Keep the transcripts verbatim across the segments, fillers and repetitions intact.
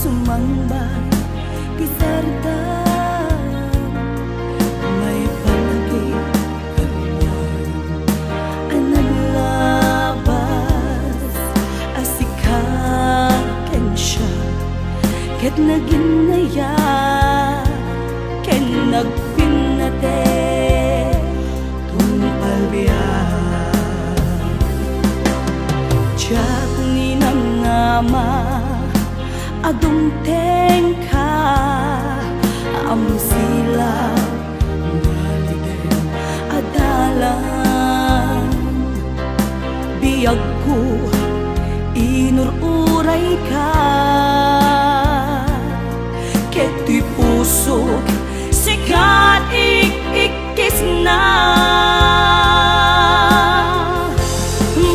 Sumangbat ti sardam, maipanagik a naglabas a sika ken siak, ket naginnayak ken nagpinnate tungpal biag. Diak ninamnama a dumtengka, amsilaw nga liden a dalan. Biagko, inur-urayka, ket ti pusok sikat ik-ikkisna.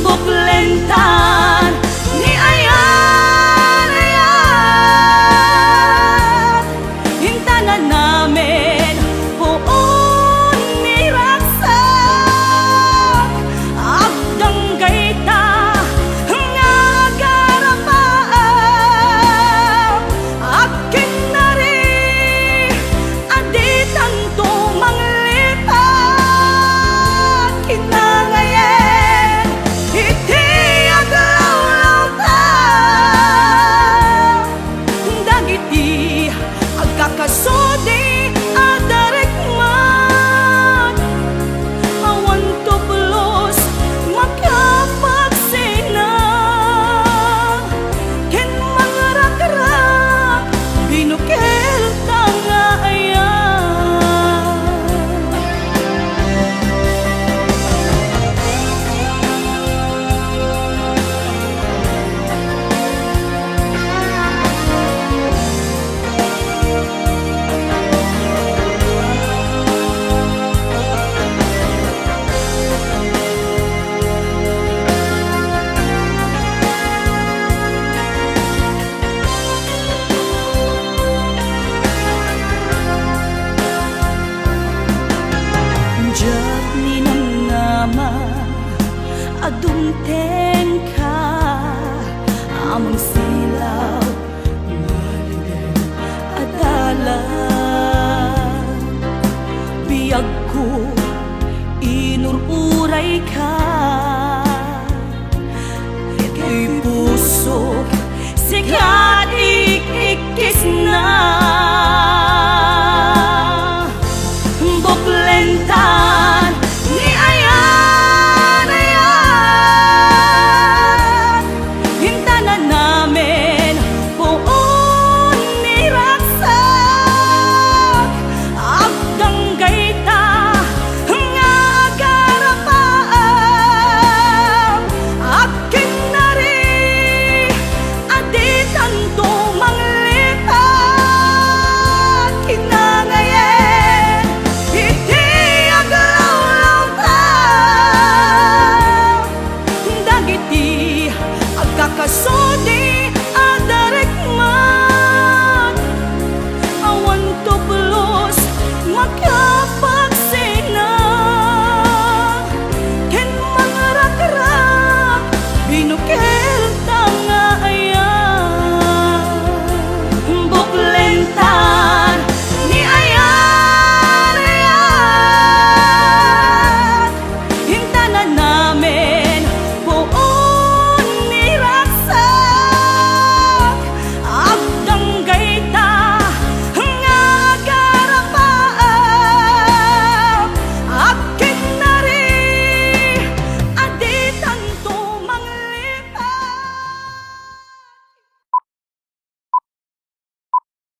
Buklentan ni ayan-ayan, intanan amin puon ni ragsak. Agdanggayta nga agarapaam, agkinnari a ditanto manglipat. Kinangayen iti aglawlawta dagiti agkakasudi a darikmat. Awan tublos makapagsina ken mangrakrak binukel ta nga ayan. Diak ninamnama a dumtengka, amsilaw nga liden a dalan. Biagko, inur-urayka, iti pusok